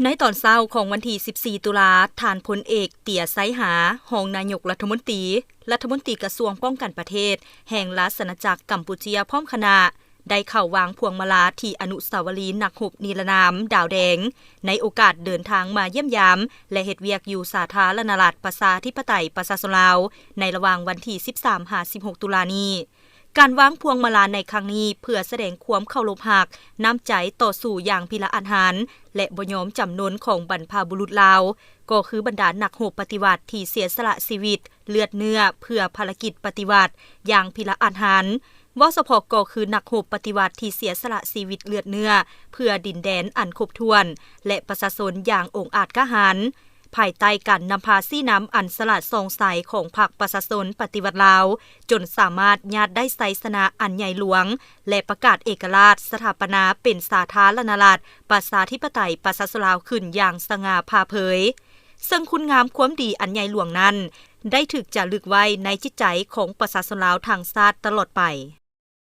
ໃນຕອນເຊົ້າຂອງວັນທີສິບສີ່ ຕຸລາ, ທ່ານພົນເອກ ເຕຍ ໄຊຫາ ຮອງນາຍົກລັດຖະມົນຕີ, ລັດຖະມົນຕີກະຊວງປ້ອງກັນປະເທດ ແຫ່ງລາຊະອານາຈັກກຳປູເຈຍ ພ້ອມຄະນະ ໄດ້ເຂົ້າວາງພວງມາລາທີ່ອະນຸສາວະລີນັກຮົບນິລະນາມດາວແດງ ໃນໂອກາດເດີນທາງມາຢ້ຽມຢາມ ແລະ ເຮັດວຽກຢູ່ສາທາລະນະລັດ ປະຊາທິປະໄຕ ປະຊາຊົນລາວ ໃນລະຫວ່າງວັນທີສິບສາມ ຫາ ສິບຫົກ ຕຸລານີ້. ການວາງພວງມາລາໃນຄັ້ງນີ້ ເພື່ອສະແດງຄວາມເຄົາລົບຮັກ, ນ້ຳໃຈຕໍ່ສູ້ຢ່າງພິລະອາດຫານ ແລະ ບໍ່ຍອມຈຳນົນຂອງບັນພະບຸລຸດລາວ, ກໍຄືບັນດານັກຮົບປະຕິວັດທີ່ເສຍສະຫຼະຊີວິດເລືອດເນື້ອເພື່ອພາລະກິດປະຕິວັດຢ່າງພິລະອາດຫານ. ເວົ້າສະເພາະກໍຄືນັກຮົບປະຕິວັດທີ່ເສຍສະຫຼະຊີວິດເລືອດເນື້ອເພື່ອດິນແດນອັນຄົບຖ້ວນ ແລະ ປະຊາຊົນຢ່າງອົງອາດກ້າຫານ. ພາຍໃຕ້ການນຳພາຊີ້ນຳອັນສະຫຼາດສ່ອງໃສຂອງພັກປະຊາຊົນປະຕິວັດລາວ, ຈົນສາມາດຍາດໄດ້ໄຊຊະນະອັນໃຫຍ່ຫຼວງ ແລະ ປະກາດເອກະລາດສະຖາປະນາເປັນສາທາລະນະລັດ ປະຊາທິປະໄຕ ປະຊາຊົນລາວຂຶ້ນຢ່າງສະຫງ່າຜ່າເຜີຍ. ເຊິ່ງຄຸນງາມຄວາມດີອັນໃຫຍ່ຫຼວງນັ້ນ ໄດ້ຖືກຈາລຶກໄວ້ໃນຈິດໃຈຂອງປະຊາຊົນລາວທັງຊາດຕະຫຼອດໄປ.